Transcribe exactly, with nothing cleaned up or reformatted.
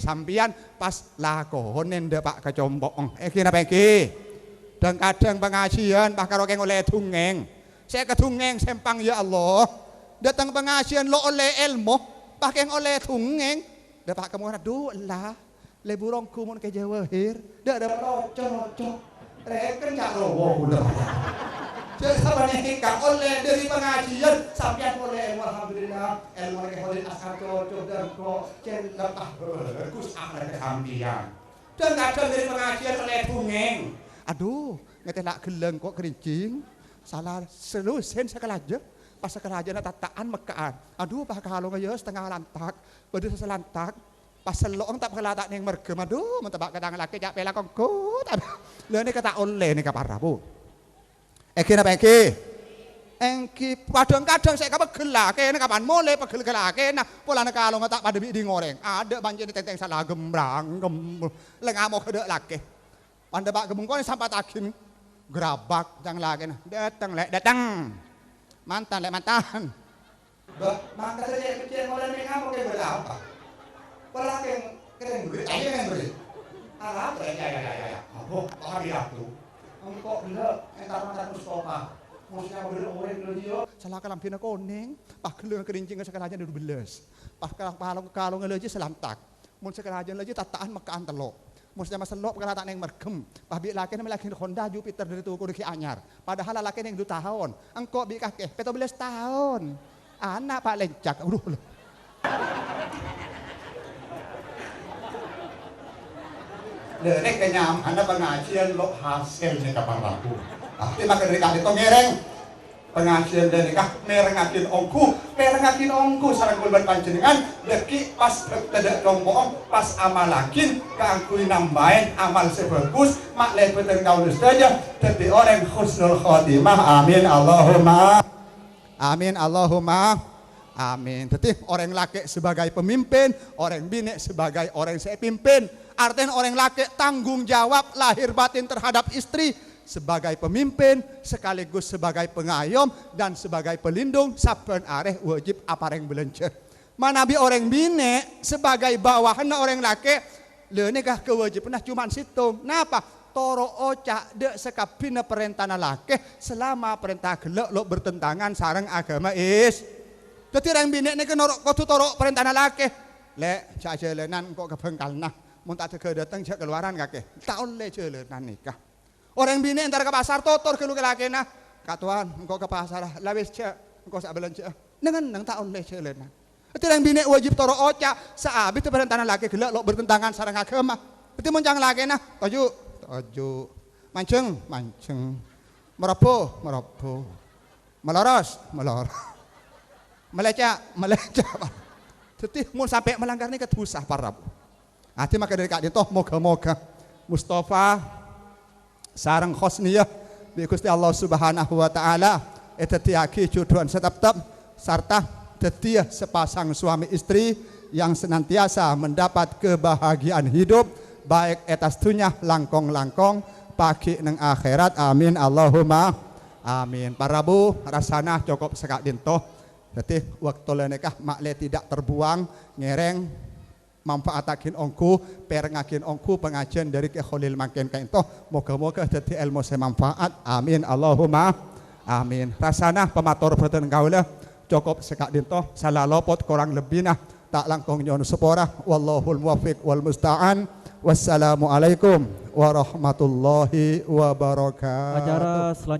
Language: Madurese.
Sampèyan pas lakonè dâpa' ka compo'en. Èngghi napa èngghi? Dhâng-kadhâng pangajiân pas karo kèng ollè dhungngèng. Sè èkadhungngèng sèmpang, ya Allah. Dâteng pangajiân lo' ollè èlmo, pas kèng ollè dhungngèng. Dâpa' ka morra, "Dhu, ella." Lè burung gumun ka Jawahir, dâ' dâ' loco-loco. Rèken ca' rowa ghulâ. Jhâ' sapanèka ollè dâri pangajiân, sampèyan ollè èlmo, alhamdulillah. Èlmona Kè Kholil Asghar cocok dâ' engko', cè' lepas bhâghus akhlakka sampèyan. Dhâng-kadhâng dâri pangajiân ollè dhungngèng. Adhu, ngètè la' ghellâ' engko' kerinjing. Sala selusen sakalajâ. Pas sakalajâna tata'an mekka'an. Adhu, pas kalongnga ya satengnga lantak. Bâdâ sè salantak. Pas sello'en ta' pèla ta' nèng mergem, adhu, mon teppa' ka tang lakè ca' pèla kongkot, adhu. Lha nèka ta' ollè nèka para, Bu. Èngghi napa èngghi? Èngghi, kadhâng-kadhâng sè èkapeggel lakèna, kapan molè peggel ka lakèna, polana kalongnga ta' padâ bi' ding orèng. Adâ' pancèna tèng-tèng sala gembrang, gem-, lengnga' mogâ dâ' lakè. Pandâ pa' ghâbungkona sampataghi, grabak cang lakèna. Dâteng, Lè', dâteng. Mantan, Lè', mantan. Bâ, mangkana cè' beccè' molè nèng apa kè bâdâ apa? Pala kèng, kèng beri, ayo kèng beri. Ala, ya, ya, ya, ya, ya. Apo, paham ya, tuh. Engko' ghellâ' entar mantan Mustafa. Mosna bâdâ orèng lho, yo. Sala kalambhina konèng, pas ghellâ' kerinjing sakalajâna dubellâs. Pas kala-, kalong-, kalongnga lajâ salantak. Mon sakalajâna lajâ tata'an mekka'an tello'. Mon sè nyama sello' pèkala ta' nèng mergem. Pas bi' lakèna mè' lagi Honda Jupiter dâri tokona ghi' anyar. Padahal lakè nèng du taon. Engko' bi' kakè pèttobellâs taon. Ana' pa' lèncak. Adhu, lho. Lha, nèka nyamana pangajiân lo' hasil nèka, para rabu. Tapè maka dâri ka'dinto ngèrèng. Pangajiân ghânèka mèrengngaghi ongghu, mèrengngaghi ongghu sareng kaulâ bân panjhennengngan, dhâggi' pas bâkto dâ' compo'en, pas amallaghi kaangghuy nambâi amal sè bhâghus, ma' lèbâdhân kaulâ sadhâjâ dhâddhi orèng husnul khotimah. Amin, Allahumma. Amin, Allahumma. Amin. Dhâddhi, orèng lakè' sebagai pemimpin, orèng binè' sebagai orèng sè èpimpin. Artèna orèng lakè' tanggung jawab lahir batin terhadap istri, sebagai pemimpin, sekaligus sebagai pengayom, dan sebagai pelindung, sabbhân arè wajib aparèng bâlânjhâ. Manabi orèng binè' sebagai bawahanna orèng lakè', lha nèka kawâjibhânna coma sèttong. Napa? Toro' oca' dâ' sakabbhiyânna parèntana lakè', salama parènta ghellâ' lo' bertentangan sareng aghâma is-, Dhâddhi, orèng binè' nèka noro', kodhu toro' parèntana lakè'. "Lè', jhâ' jhâlânan engko' ka bhângkalna. Mon ta' dhâgghâ dâteng, jhâ' kalowaran kakè." Ta' ollè jhâlânan nèka. Orèng binè' entar ka pasar, totor ghâllu ka lakèna, "Ka' Towan, engko' ka pasara." "La wis, jhâ', engko' sè abâlânjhâ'â." Neng-enneng ta' ollè jhâlânan. Dhâddhi, orèng binè' wajib toro' oca', saabiddhâ parèntana lakè' ghellâ' lo' bertentangan sareng aghâma. Dhâddhi, mon ca'na lakèna, "Toju', toju'. Manjheng, manjheng. Marabbu, marabbu." Maloros, maloros. Malèca', malèca'. Dhâddhi, mon sampè' malanggar nèka dhusa, para rabu. Dhâddhi, maka dâri ka'dinto, moghâ-moghâ Mustafa sareng Hosniyah bi' Ghustè Allah Subhanahu wa Ta'ala èdhâddhiyâghi jhudhuwân sè teptep, sarta dhâddhiyâ sepasang suami istri yang senantiasa mendapat kebahagiaan hidup, baik è attas dhunnya langkong-langkong, pagghi' neng akhèrat. Amin, Allahumma. Amin. Para rabu, rassana cokop saka'dinto. Dhâddhi, bâkto la nèka ma'lè tidak terbuang, ngèrèng, manfaataghi ongghu, pèrengngaghi ongghu pangajiân dâri Kè Kholil mangkèn ka'dinto. Moghâ-moghâ dhâddhi èlmo sè manfaat. Amin, Allahumma amin. Rassana pamator bhâdhân kaulâ cokop saka'dinto, sala lopot korang lebbina. Ta' langkong nyo'on sapora. Wallahul muwaffiq wal musta'an. Wassalamualaikum warahmatullahi wabarakatuh. Acara selanjutnya.